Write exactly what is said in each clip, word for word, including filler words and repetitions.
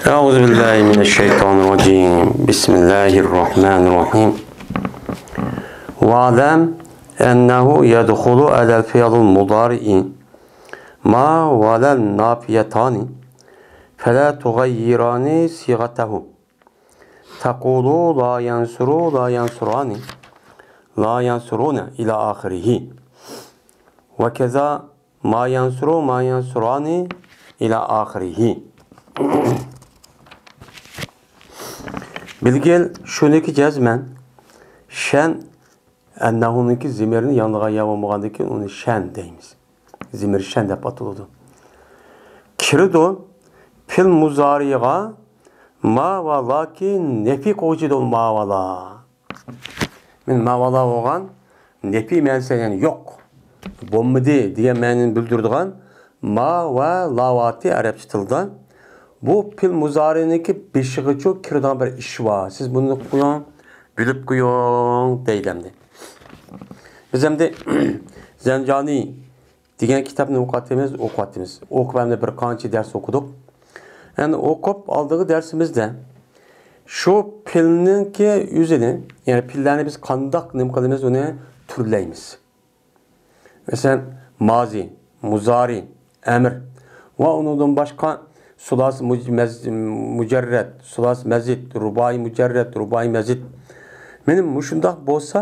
أعوذ بالله من الشيطان الرجيم. بسم الله الرحمن الرحيم. واعلم أنه يدخل على الفعل المضارع ما ولا النافيتان فلا تغيران صيغته. تقول لا ينصر، لا ينصران، لا ينصرون إلى آخره. وكذا ما ينصر، ما ينصران إلى آخره. بىلگىل، شۇنىكى جەزمەن شەن، ئەننەھۇنىڭكى زېمىرىنى ياڭلىغان يا بولمىغاندىكىن ئۇنى شەن دەيمىز. زېمىر شەن دەپ ئاتىلىدۇ. كىرىدۇ پېئىل مۇزارىغا ما ۋە لاكى نەپى قوغجىدۇ ما ۋە لا. مەن ما ۋە لا بولغان نەپى مەنىسى، يەنى يوق، بولمىدى دېگەن مەنىنى بىلدۈرىدىغان ما ۋە لاۋاتى ئەرەبچە تىلدا. بۇ پېئىل مۇزارىنىڭكى بېشىغىچۇ كىرىدىغان بىر ئىش بار. سىز بۇنى قويۇڭ، بىلىپ قويۇڭ دەيدۇ ئەمدى. بىز ئەمدى زەنجانى دېگەن كىتابنى ئوقۇۋاتىمىز، ئوقۇۋاتىمىز. ئوقۇپ ئەمدى بىر قانچە دەرس ئوقۇدۇق. ئەمدى ئوقۇپ ئالدىغى دەرسىمىزدە شۇ پېئىلنىڭكى ئۆزىنى، يەنى پېئىللەرنى بىز قانداق نېمە قىلىمىز، ئۇنى تۈرلەيمىز. مەسىلەن، مازى، مۇزارى، ئەمر ۋە ئۇنىڭدىن باشقا سۇلاسى مۇج-، مەز-، مۇجەررەت، سۇلاسى مەزىد، رۇبائىي مۇجەررەت، رۇبائىي مەزىد. مېنىڭ مۇشۇنداق بولسا،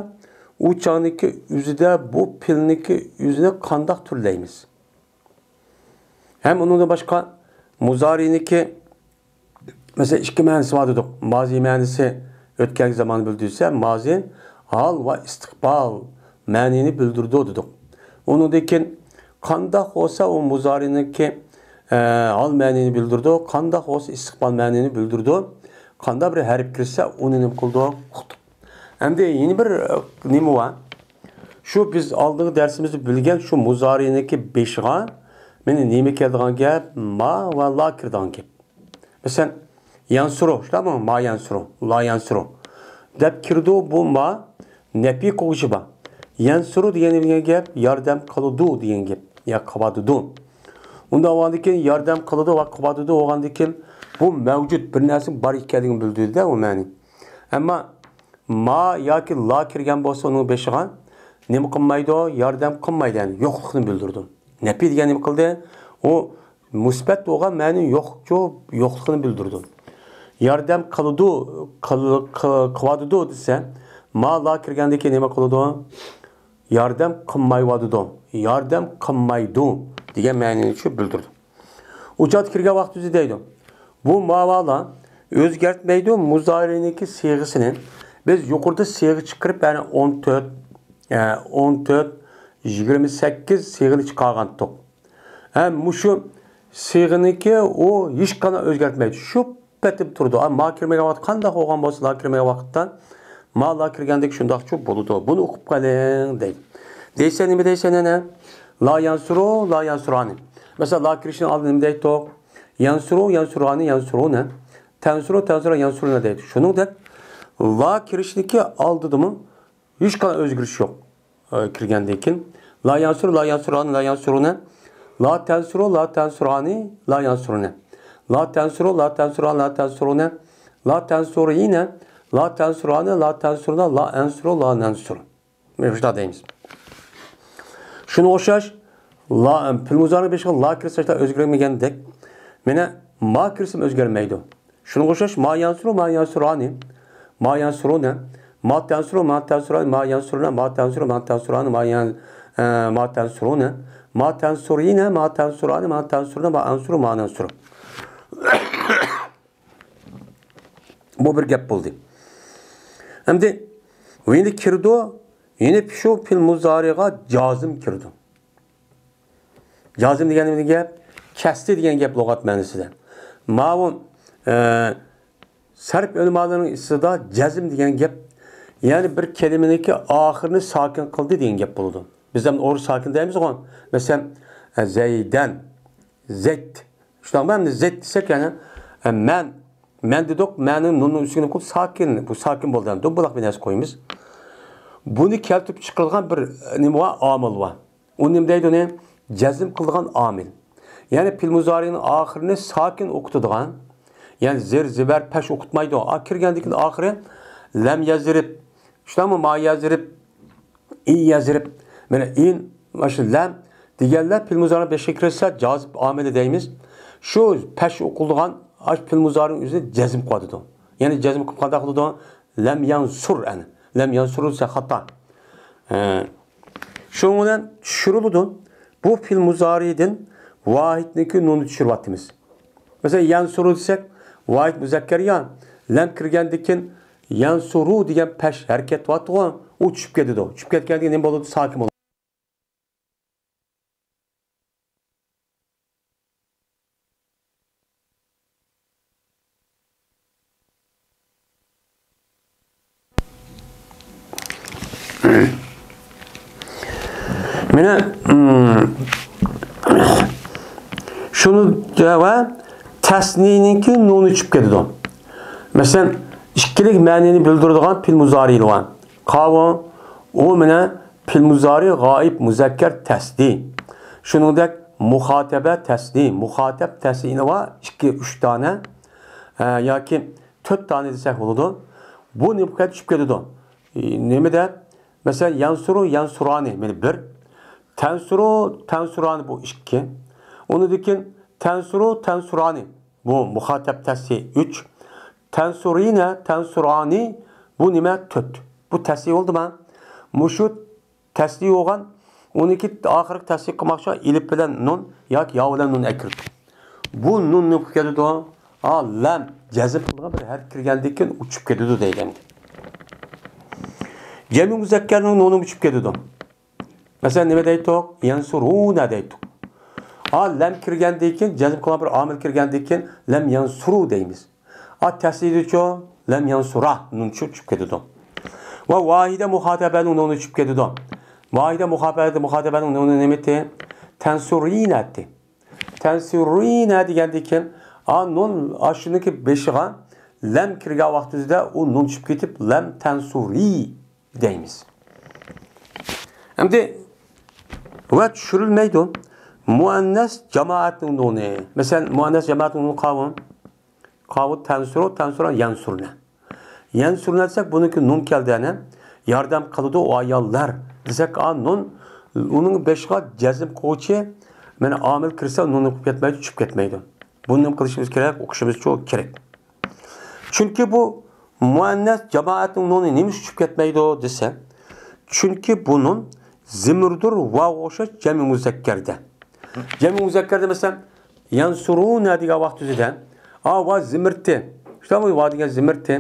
ئۇ چاغنىكى ئۆزىدە بۇ پېئىلنىڭكى ئۆزىنى قانداق تۈرلەيمىز؟ ھەم ئۇنىڭدىن باشقا مۇزارىنىڭكى، مەسىلەن، ئىككى مەنىسى بار دېدۇق. مازى مەنىسى ئۆتكەنكى زاماننى بىلدۈرسە، مازى ھال ۋە ئىستىقبال مەنىنى بىلدۈرىدۇ دېدۇق. ئۇنىڭدىن كېيىن قانداق بولسا ئۇ مۇزارىنىڭكى، ئە، ھال مەنىنى بىلدۈرىدۇ، قانداق بولسا ئىستىقبال مەنىنى بىلدۈرىدۇ. قانداق بىر ھەرپ كىرسە ئۇنى نېمە قىلىدۇ؟ ئۇقتۇق. ئەمدى يەنە بىر، ئە، نېمە بار؟ شۇ بىز ئالدىنقى دەرسىمىزدە بىلگەن شۇ مۇزارىنىڭكى بېشىغا مانا نېمە كېلىدىغان گەپ؟ ما ۋە لا كىرىدىغان گەپ. مەسىلەن، يەنسۇرۇ، شۇنداقمۇ؟ ما يەنسۇرۇ، لا يەنسۇرۇ دەپ كىرىدۇ. بۇ ما نەپى قوغۇشى بار. يەنسۇرۇ دېگەن نېمە دېگەن گەپ؟ ياردەم قىلىدۇ دېگەن گەپ. يا قىلىۋاتىدۇ. ئۇنداق بولغاندىن كېيىن ياردەم قىلىدۇ ۋە قىلىۋاتىدۇ بولغاندىن كېيىن بۇ مەۋجۇت بىر نەرسە بار ئىكەنلىكىنى بىلدۈرىدۇ-دە، ئۇ مەنى. ئەمما ما ياكى لا كىرگەن بولسا ئۇنىڭ بېشىغا نېمە قىلمايدۇ؟ ياردەم قىلمايدۇ، يەنى يوقلۇقنى بىلدۈرىدۇ. نەپى دېگەن نېمە قىلدى؟ ئۇ مۇسبەت بولغان مەنىنى يوقچۇ، يوقلۇقىنى بىلدۈرىدۇ. ياردەم قىلىدۇ، قىل-، قىل-، قىلىۋاتىدۇ دېسە، ما لا كىرگەندىن كېيىن نېمە قىلىدۇ؟ ياردەم قىلمايۋاتىدۇ، ياردەم قىلمايدۇ دېگەن مەنىنى شۇ بىلدۈرىدۇ. ئۇ چاغدا كىرگەن ۋاقتىمىزدا دەيدۇ. بۇ ما ۋە لا ئۆزگەرتمەيدۇ مۇزارىنىڭكى سىيغىسىنى. بىز يۇقىرىدا سىيغا چىقىرىپ، يەنى ئون تۆت، ئە، ئون تۆت، يىگىرمە سەككىز سىيغىنى چىقارغانتۇق. ھە، مۇشۇ سىيغىنىڭكى ئۇ ھېچقانداق ئۆزگەرتمەيدۇ. شۇ پېتىپ تۇرىدۇ. ئا، ما كىرمىگەن ۋاقىت قانداق بولغان بولسا، لا كىرمىگەن ۋاقىتتا ما لا كىرگەندەك شۇنداقچۇ بولىدۇ. بۇنى ئوقۇپ قېلىڭ دەيدۇ. دەيسەن نېمە دەيسەن يەنە؟ لا يەنسۇرۇ، لا يەنسۇرانى. مەسىلەن، لا كىرىشنىڭ ئالدىدا نېمە دەيتتۇق؟ يەنسۇرۇ، يەنسۇرانى، يەنسۇرۇنە. تەنسۇرۇ، تەنسۇرا، يەنسۇرۇنە دەيدۇ. شۇنىڭدەك لا كىرىشنىڭكى ئالدىدىمۇ ھېچقانداق ئۆزگىرىش يوق. ئە، كىرگەندىن كېيىن لا يەنسۇر، لا يەنسۇرانى، لا يەنسۇرۇنە. لا تەنسۇرۇ، لا تەنسۇرانى، لا يەنسۇرۇنە. لا تەنسۇرۇ، لا تەنسۇرانى، لا تەنسۇرۇنە. لا تەنسۇرىنە، لا تەنسۇرانى، لا تەنسۇرۇنە، لا ئەنسۇرۇ، لا نەنسۇر. مانا شۇنداق دەيمىز. شۇنىڭغا ئوخشاش لا، پېئىل مۇزارىنىڭ بېشىغا لا كىرسە ئۆزگەرمىگەندەك، مانا ما كىرسىمۇ ئۆزگەرمەيدۇ. شۇنىڭغا ئوخشاش ما يەنسۇرۇ، ما يەنسۇرانى، ما يەنسۇرۇنە، ما تەنسۇرۇ، ما تەنسۇرانى، ما يەنسۇرۇنە، ما تەنسۇرۇ، ما تەنسۇرانى، ما يەن-، ئە، ما تەنسۇرۇنە، ما تەنسۇرىنە، ما تەنسۇرانى، ما تەنسۇرۇنە، ما ئەنسۇرۇ، ما نەنسۇرۇ. بۇ بىر گەپ بولدى. ئەمدى يەنە كىرىدۇ، يەنە شۇ پېئىل مۇزارىغا جازىم كىرىدۇ. جازىم دېگەن نېمە گەپ؟ كەستى دېگەن گەپ لۇغەت مەنىسىدە. ماۋۇ، ئە، سەرپ ئۆلىمالىرىنىڭ ئىچىدە جەزم دېگەن گەپ، يەنى بىر كەلىمىنىڭكى ئاخىرىنى ساكىن قىلدى دېگەن گەپ بولىدۇ. بىز ھەم ئورۇس ساكىن دەيمىزغۇ. مەسىلەن، ئە، زەيدەن، زەيت. شۇنداقمۇ؟ ئەمدى زەيت دېسەك، يەنى، ئە، مەن، مەن دېدۇق، مەننىڭ نۇننىڭ ئۈستىگە نېمە قىلدۇق؟ ساكىن، بۇ ساكىن بولدى. ئەمدى بۇلاق بىر نەرسە قويىمىز. بۇنى كەلتۈرۈپ چىقىرىدىغان بىر، ئە، نېمە بار؟ ئامىل بار. ئۇ نېمە دەيدۇ ئۇنى؟ جەزم قىلىدىغان ئامىل. يەنى پېئىل مۇزارىنىڭ ئاخىرىنى ساكىن ئوقۇتىدىغان، يەنى زېر، زېبەر، پەش ئوقۇتمايدۇ. ئا، كىرگەندىن كېيىن ئاخىرى لەم يەزرىب. شۇنداقمۇ؟ ما يەزرىب، ئى يەزرىب. مانا ئىن، مانا شۇ لەم دېگەنلەر پېئىل مۇزارىنىڭ بېشىغا كىرسە، جازىم ئامىلى دەيمىز. شۇ پەش ئوقۇلىدىغان ئاشۇ پېئىل مۇزارىنىڭ ئۆزىنى جەزم قىلىۋاتىدۇ. يەنى جەزم قىلىپ قانداق قىلىدۇ؟ لەم يەنسۇر، ئەنە. لەم يەنسۇر دېسە خاتا. ئە، شۇنىڭ بىلەن چۈشۈرۈلىدۇ. بۇ پېئىل مۇزارىدىن ۋاھىدنىڭكى نۇنىنى چۈشۈرۈۋاتىمىز. مەسىلەن، يەنسۇرۇ دېسەك، ۋاھىد مۇزەككەر يا، لەم كىرگەندىن كېيىن يەنسۇرۇ دېگەن پەش ھەرىكەت بارغۇ، ئۇ چۈشۈپ كېتىدۇ. چۈشۈپ كەتكەندىن كېيىن نېمە بولىدۇ؟ ساكىن بولىدۇ. مانا، مم، شۇنى ۋە تەسنىينىڭكى نۇنى چۈشۈپ كېتىدۇ. مەسىلەن، ئىككىلىك مەنىنى بىلدۈرىدىغان پېئىل مۇزارىلار بار. قاۋۇ، ئۇ مانا پېئىل مۇزارى غائىب مۇزەككەر تەسنىي. شۇنىڭدەك مۇخاتەبە تەسنىي، مۇخاتەب تەسنىي بار ئىككى، ئۈچ دانە، ئە، ياكى تۆت دانە دېسەك بولىدۇ. بۇ نېمە چۈشۈپ كېتىدۇ؟ ئى، نېمىدە؟ مەسىلەن، يەنسۇرۇ، يەنسۇرانى، مانا بىر. تەنسۇرۇ، تەنسۇرانى، بۇ ئىككى. ئۇنىڭدىن كېيىن تەنسۇرۇ، تەنسۇرانى، بۇ مۇخاتەب تەسنىي، ئۈچ. تەنسۇرىنە، تەنسۇرانى، بۇ نېمە؟ تۆت. بۇ تەسنىي بولدىما؟ مۇشۇ تەسنىي بولغان، ئۇنىڭكى ئاخىرقى تەسنىي قىلماقچى ئېلىپ بىلەن نۇن ياكى يا بىلەن نۇن ئەكىرىپ. بۇ نۇن نېمە قىلىپ كېتىدۇ؟ ھا، لەم جەزم قىلغان بىر ھەرپ كىرگەندىن كېيىن ئۇ چۈشۈپ كېتىدۇ دەيدۇ ئەمدى. جەمئىي مۇزەككەرنىڭ نۇنىمۇ چۈشۈپ كېتىدۇ. مەسىلەن، نېمە دەيتتۇق؟ يەنسۇرۇنە دەيتتۇق. ھا، لەم كىرگەندىن كېيىن، جەزم قىلغان بىر ئامىل كىرگەندىن كېيىن، لەم يەنسۇرۇ دەيمىز. ھا، تەسنىيدىچۇ؟ لەم يەنسۇرا، نۇن چۈشۈپ، چۈشۈپ كېتىدۇ. ۋە ۋاھىدە مۇخاتەبەنىڭ نۇنى چۈشۈپ كېتىدۇ. ۋاھىدە مۇخاتەبە، مۇخاتەبەنىڭ نۇنى نېمىتى؟ تەنسۇرىنەتى. تەنسۇرىنە دېگەندىن كېيىن، ئا، نۇن، ئاشۇنىڭكى بېشىغا لەم كىرگەن ۋاقتىمىزدا ئۇ نۇن چۈشۈپ كېتىپ، لەم تەنسۇرى دەيمىز. ئەمدى ۋە چۈشۈرۈلمەيدۇ. مۇئەننەس جامائەتنىڭ نۇنى. مەسىلەن، مۇئەننەس جامائەتنىڭ نۇنى قاۋۇ. قاۋۇ تەنسۇرۇ، تەنسۇرا يەنسۇرنە. يەنسۇرنە دېسەك، بۇنىڭكى نۇن كەلدى، يەنە ياردەم قىلىدۇ ئۇ ئاياللار دېسەك، ئا، نۇن، ئۇنىڭ بېشىغا جەزم قىلغۇچى، مانا، ئامىل كىرسە، نۇن قىلىپ كەتمەيدۇ، چۈشۈپ كەتمەيدۇ. بۇنى نېمە قىلىشىمىز كېرەك؟ ئوقۇشىمىز چوڭ كېرەك. چۈنكى بۇ مۇئەننەس جامائەتنىڭ نۇنى نېمە ئۈچۈن چۈشۈپ كەتمەيدۇ دېسە، چۈنكى بۇ نۇن زىمىردۇر ۋاۋغا ئوخشاش جەمئىي مۇزەككەردە. جەمئىي مۇزەككەردە، مەسىلەن، يەنسۇرۇنە دېگەن ۋاقتىمىزدا، ئا، ۋا زىمىرتى. شۇنداقمۇ؟ ۋا دېگەن زىمىرتى.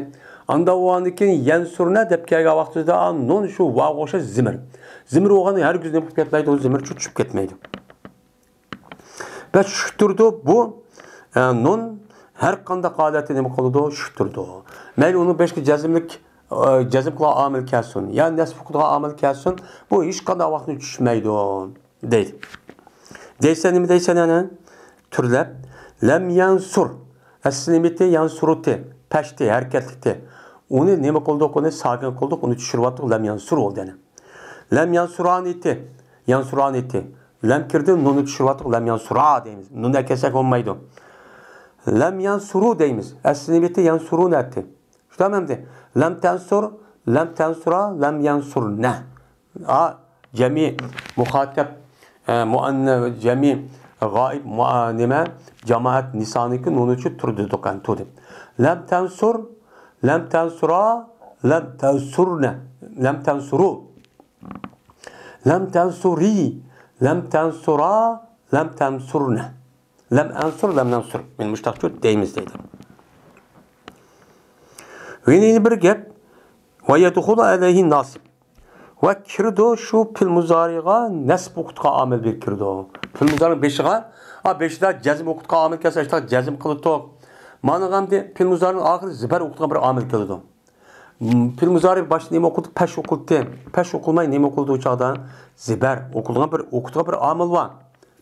ئاندا ئۇنىڭدىن كېيىن يەنسۇرنە دەپ كەلگەن ۋاقتىمىزدا، ئا، نۇن شۇ ۋاۋغا ئوخشاش زىمىر. زىمىر بولغاندا ھەرگىز نېمە قىلىپ كەتمەيدۇ، زىمىر چۈشۈپ كەتمەيدۇ. بەك چۈشۈپ تۇرىدۇ بۇ، ئە، نۇن ھەر قانداق ھالەتتە نېمە قىلىدۇ؟ چۈشۈپ تۇرىدۇ. مەيلى ئۇنىڭ بېشىغا جەزملىك، ئە، جەزم قىلغان ئامىل كەلسۇن، يا نەسب قىلىدىغان ئامىل كەلسۇن، بۇ ھېچقانداق ۋاقىتتا چۈشمەيدۇ. دەيدۇ. دەيسەن، نېمە دەيسەن يەنە؟ تۈرلەپ. لەم يەنسۇر. ئەسلى نېمىتى؟ يەنسۇرۇتى. پەشتى، ھەرىكەتلىكتى. ئۇنى نېمە قىلدۇق؟ ئۇنى ساكىن قىلدۇق، ئۇنى چۈشۈرۈۋاتتۇق. لەم يەنسۇر بولدى يەنە. لەم يەنسۇرانىتى. يەنسۇرانىتى. لەم كىردى، نۇننى چۈشۈرۈۋاتتۇق. لەم يەنسۇرا دەيمىز. نۇننى ئەكەلسەك بولمايدۇ. لەم يەنسۇرۇ دەيمىز. ئەسلى نېمىتى؟ يەنسۇرۇنەتى. شۇنداقمۇ ئەمدى؟ لەم تەنسۇر، لەم تەنسۇرا، لەم يەنسۇرنە. ئا، جەمئىي مۇخاتەب، ئە، مۇئەننە، جەمئىي غائىب، مۇئا-، نېمە؟ جامائەت نىسانىكى نۇنى چۈشۈپ تۇرىدۇ دېدۇق، ئەنە تۇردى. لەم تەنسۇر، لەم تەنسۇرا، لەم تەنسۇرنە، لەم تەنسۇرۇ. لەم تەنسۇرى، لەم تەنسۇرا، لەم تەنسۇرنە. لەم ئەنسۇر، لەم نەنسۇر. مانا مۇشۇنداق دەيمىز دەيدۇ. يەنە بىر گەپ. ۋە يەدخۇلۇ ئەلەيھى ناسىب. ۋە كىرىدۇ شۇ پېئىل مۇزارىغا نەسب ئوقۇتقان ئامىل بىر كىرىدۇ. پېئىل مۇزارىنىڭ بېشىغا، ئا، بېشىدا جەزم ئوقۇتقان ئامىل كەلسە، ئاشۇنداق جەزم قىلىدۇ. مانا ئەمدى پېئىل مۇزارىنىڭ ئاخىرى زىبەر ئوقۇتقان بىر ئامىل كېلىدۇ. م، پېئىل مۇزارى باشتا نېمە ئوقۇلدى؟ پەش ئوقۇلدى. پەش ئوقۇلماي نېمە ئوقۇلدى ئۇ چاغدا؟ زىبەر ئوقۇلغان بىر، ئوقۇتقان بىر ئامىل بار.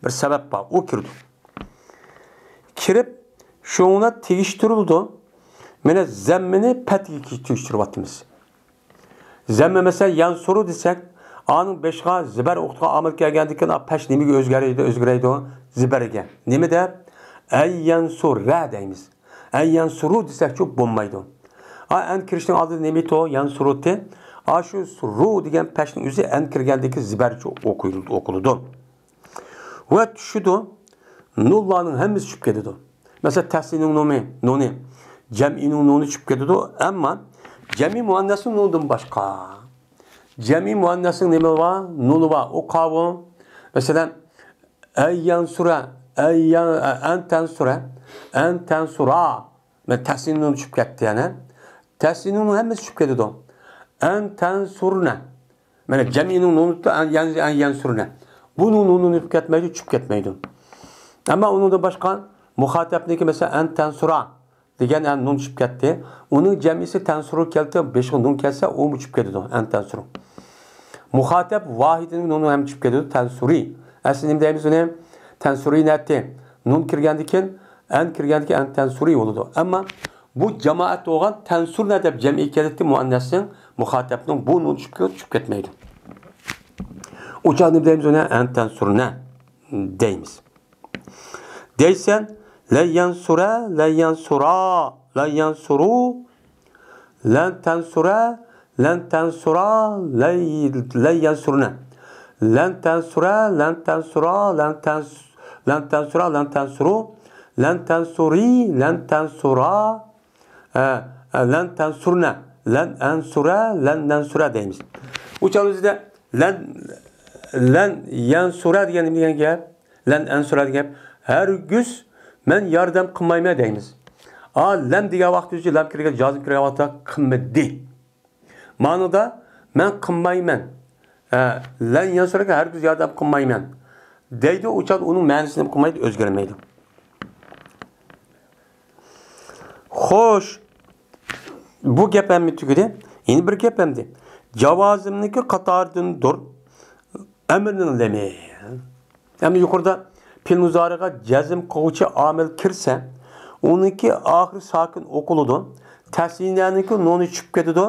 بىر سەۋەب بار. ئۇ كىرىدۇ. كىرىپ، شۇڭا تېگىشتۈرۈلىدۇ. مانا زەممىنى پەتھىگە تېگىشتۈرۈۋاتىمىز. زەممە، مەسىلەن، يەنسۇرۇ دېسەك، ئانىڭ بېشىغا زىبەر ئوقۇتقان ئامىل كەلگەندىن كېيىن، پەش نېمىگە ئۆزگەرەيدۇ؟ ئۆزگىرەيدۇ. زىبەرگە. نېمە دەپ؟ ئەن يەنسۇرە دەيمىز. ئەن يەنسۇرۇ دېسەكچۇ بولمايدۇ. ئا، ئەن كىرىشنىڭ ئالدىدا نېمە ئىدى ئۇ؟ يەنسۇرۇتى. ئا، شۇ رۇ دېگەن پەشنىڭ ئۆزى ئەن كىرگەندىكى زىبەرچە ئوقۇيدۇ، ئوقۇلىدۇ. ۋە چۈشىدۇ. نۇنلارنىڭ ھەممىسى چۈشۈپ كېتىدۇ. مەسىلەن، تەسنىينىڭ نۇنى، نۇنى، جەمئىينىڭ نۇنى چۈشۈپ كېتىدۇ. ئەمما جەمئىي مۇئەننەسنىڭ نۇنىدىن باشقا. جەمئىي مۇئەننەسنىڭ نېمە بار؟ نۇنى بار. ئۇ قاۋۇ. مەسىلەن، ئەن يەنسۇرە، ئەن يەن-، ئەن تەنسۇرە، ئەن تەنسۇرا. مەن تەسنىينىڭ نۇنى چۈشۈپ كەتتى يەنە. تەسنىينىڭ نۇنى ھەممىسى چۈشۈپ كېتىدۇ. ئەن تەنسۇرنە. مەنە جەمئىينىڭ نۇنى تۇتتى، ئەن يەن-، ئەن يەنسۇرنە. بۇنىڭ نۇنى چۈشۈپ كەتمەيدۇ، چۈشۈپ كەتمەيدۇ. ئەمما ئۇنىڭدىن باشقا مۇخاتەبنىڭكى، مەسىلەن، ئەن تەنسۇرا دېگەن ئەن نۇن چۈشۈپ كەتتى. ئۇنىڭ جەمئىيسى تەنسۇرۇ كەلتى، بېشىغا نۇن كەلسە، ئۇمۇ چۈشۈپ كېتىدۇ، ئەن تەنسۇرۇ. مۇخاتەب ۋاھىدىنىڭ نۇنى ھەم چۈشۈپ كېتىدۇ، تەنسۇرى. ئەسلى نېمە دەيمىز ئۇنى؟ تەنسۇرى نەتتى. نۇن كىرگەندىن كېيىن، ئەن كىرگەندىن كېيىن ئەن تەنسۇرى بولىدۇ. ئەمما بۇ جامائەت بولغان تەنسۇرنە دەپ جەمئىي كېلەتتى مۇئەننەسنىڭ، مۇخاتەبنىڭ بۇ نۇن چۈشۈپ، چۈشۈپ كەتمەيدۇ. ئۇ چاغ نېمە دەيمىز ئۇنى؟ ئەن تەنسۇرنە دەيمىز. دەيسەن، لەن يەنسۇرە، لەن يەنسۇرا، لەن يەنسۇرۇ، لەن تەنسۇرە، لەن تەنسۇرا، لەن، لەن يەنسۇرنە. لەن تەنسۇرە، لەن تەنسۇرا، لەن تەنس-، لەن تەنسۇرا، لەن تەنسۇرۇ، لەن تەنسۇرى، لەن تەنسۇرا، ئە، ئە، لەن تەنسۇرنە، لەن ئەنسۇرە، لەن نەنسۇرە دەيمىز. ئۇ چاغ ئۆزىدە لەن، لەن يەنسۇرە دېگەن نېمە دېگەن گەپ؟ لەن ئەنسۇرە دېگەن گەپ، ھەرگىز مەن ياردەم قىلمايمەن دەيمىز. ئا، لەن دېگەن ۋاقىت ئۈچۈن لەم كىرگەن، جازىم كىرگەن ۋاقىتتا قىلمىدى. مانىدا مەن قىلمايمەن. ئە، لەن يەنسۇرەگە ھەرگىز ياردەم قىلمايمەن دەيدۇ، ئۇ چاغدا ئۇنىڭ مەنىسى نېمە قىلمايدۇ؟ ئۆزگەرمەيدۇ. خوش، بۇ گەپ ھەممە تۈگىدى. يەنە بىر گەپ ئەمدى. جاۋازىمنىڭكى قاتارىدىندۇر ئەمرنىڭ لېمى. ئەمدى يۇقىرىدا پېئىل مۇزارىغا جەزم قىلغۇچى ئامىل كىرسە، ئۇنىڭكى ئاخىرى ساكىن ئوقۇلىدۇ. تەسنىيەنىڭكى نۇنى چۈشۈپ كېتىدۇ.